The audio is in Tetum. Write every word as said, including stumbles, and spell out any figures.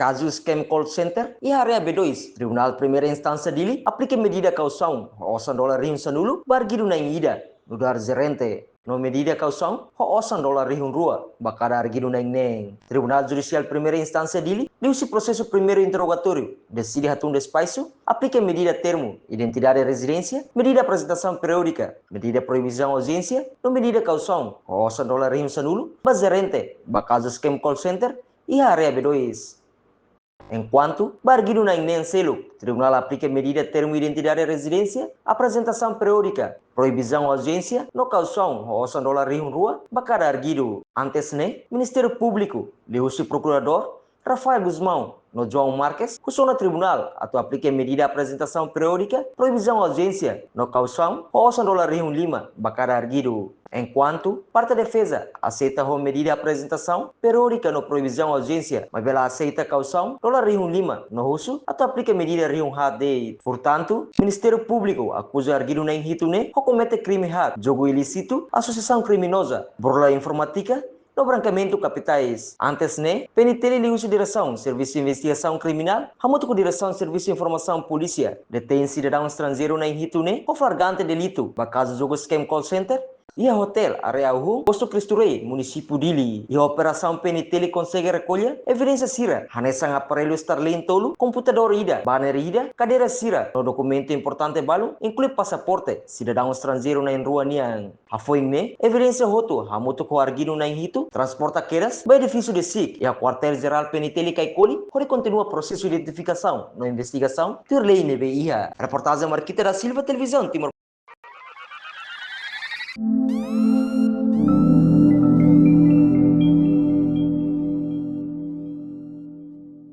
kazu scam call center iha área B dois, Tribunál Primeira Instánsia Dili aplika medida kausaun ho osan dolar rihun sanulu ba arguidu na'in ida, nu'udar jerente, no medida kausaun ho osan dolar rihun rua ba kada arguidu na'in neen. Tribunál Judisiál Primeira Instánsia Dili, liuhusi prosesu primeiru interrogatóriu, deside hatún despaxu, aplika medida termu identidade rezidénsia, medida aprezentasaun periódika, medida proibisaun audiénsia, no medida kausaun ho osan dolar rihun sanulu ba jerente ba kazu scam call center iha área B dois. Enkuantu ba arguidu na'in neen seluk, Tribunál aplika medida termu identidade rezidénsia, aprezentasaun periódika, proibisaun audiénsia no kausaun ho osan dolar rihun rua ba kada arguidu. Antes ne'e, Ministériu Públiku, liuhusi Prokuradór Rafael Gusmão no João Marques, husu ona Tribunál atu aplika medida aprezentasaun periódika, proibisaun audiénsia no kausaun ho osan dolar rihun lima ba kada arguidu. Enkuantu parte defeza aseita ho medida aprezentasaun periódika no proibisaun audiénsia, maibé la aseita kausaun dolar rihun lima no husu atu aplika medida rihun haat de'it. Portantu, Ministériu Públiku akuza arguidu na'in hitu ne'e ho komete krime haat, jogu ilísitu, asosiasaun kriminoza, burla informátika, no brankeamentu kapitais. Antes ne'e, P N T L liuhusi Diresaun Servisu Investigasaun Kriminál hamutuk ho Diresaun Servisu Informasaun Polísia detein sidadaun estranjeiru na'in hitu ne'e ho flagrante delitu ba kazu jogu scam call center iha hotel Área Uhum, Postu Cristo Rei, Munisípiu Dili. Iha operasaun, P N T L konsege rekolla evidénsia sira hanesan aparellu Starlink tolu, komputadór ida, banner ida, kadeira sira no dokumentu importante balun, inklui pasaporte sidadaun estranjeiru na'in rua nian. Hafoin ne'e, evidénsia hotu hamutuk ho arguidu na'in hitu transporta kedas ba edifísiu DECIC iha Kuartél Jerál P N T L Caicoli, hodi kontinua prosesu identifikasaun no investigasaun tuir lei ne'ebé iha. Reportajen Marquita da Silva, Televizaun Timor.